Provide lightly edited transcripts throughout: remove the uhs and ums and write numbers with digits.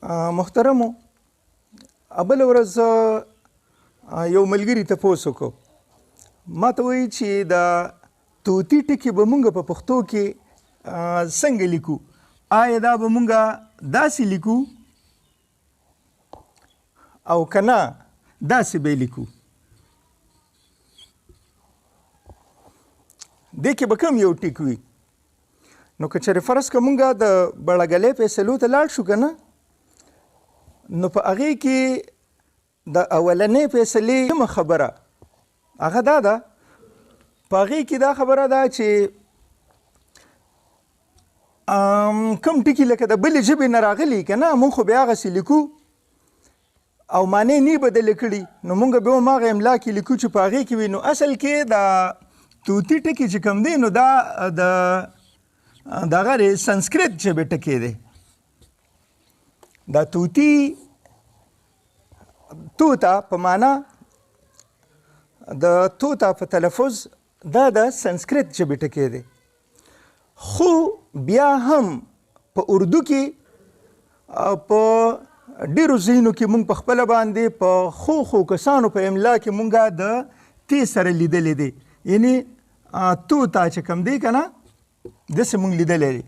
محترمو بله ورځ یو ملګري تپوس وکړو، ما ته وایي چې د طوطي ټکي به مونږ په پښتو کې څنګه لیکو؟ آیا دا به مونږ داسې لیکو او که نه داسې به یې لیکو؟ دې کې به کوم یو ټیک وي؟ نو که چېرې فرض که مونږ د بړګلې فیصلو ته لاړ شو که نه، نو په هغې کې د اولنۍ فیصلې کومه خبره هغه دا ده، په هغې کې دا خبره ده چې کوم ټکي لکه د بلې ژبې نه راغلي که نه، مونږ خو بیا هغسې لیکو او معنی نه بدلې کړي، نو مونږ بیا هم هغه املا کې لیکو چې په هغې کې وي. نو اصل کې دا طوطي ټکي چې کوم دی، نو دا د دغه دی سنسکرت ژبې ټکی دی. دا طوطي توتا په معنا د توتا په تلفظ دا د سنسکرت ژبې ټکی دی، خو بیا هم په اردو کې په ډیرو ځایونو کې مونږ په خپله باندې په ښو ښو کسانو په املا کې مونږ د تی سره لیدلی دی، یعنی توتا چې کوم دی که نه داسې مونږ لیدلی دی.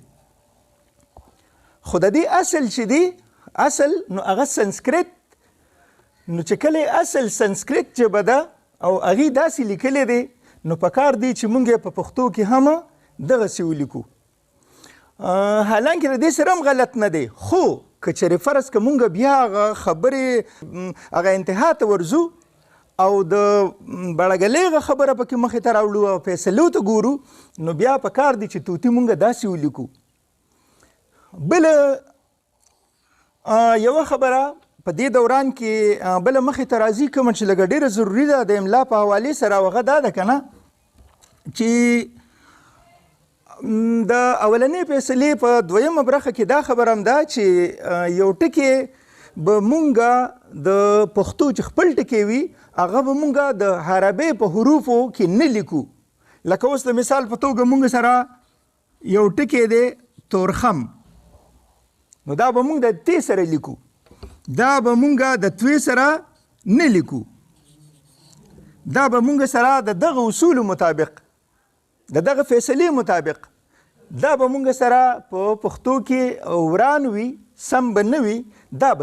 خو د دې اصل چې دی اصل نو هغه سنسکرت، نو چې کله اصل سنسکرت ژبه ده او هغې داسې لیکلی دی، نو پکار دی چې مونږ یې په پښتو کې هم دغسې ولیکو. حالانکه د دې سره هم غلط نه دی، خو که چېرې فرض که مونږ بیا هغه خبرې هغه انتها ته ورځو او د بړګلې هغه خبره پکې مخې ته راوړو او فیصلو ته ګورو، نو بیا پکار دی چې طوطي مونږ داسې ولیکو. بله یوه خبره په دې دوران کې بله مخې ته راځي، کومه چې لږه ډېره ضروري ده د املا په حوالې سره، او هغه دا ده که نه چې د اولنۍ فیصلې په دویمه برخه کې دا خبره هم ده چې یو ټکی به مونږ د پښتو چې خپل ټکی وي هغه به مونږ د عربۍ په حروفو کې نه لیکو. لکه اوس د مثال په توګه مونږ سره یو ټکی دی تورخم، نو دا به مونږ د تی سره لیکو، دا به مونږ د توی سره نه لیکو. دا به مونږ سره د دغه اصولو مطابق، د دغه فیصلې مطابق دا به مونږ سره په پښتو کې وران وي، سم به نه وي. دا به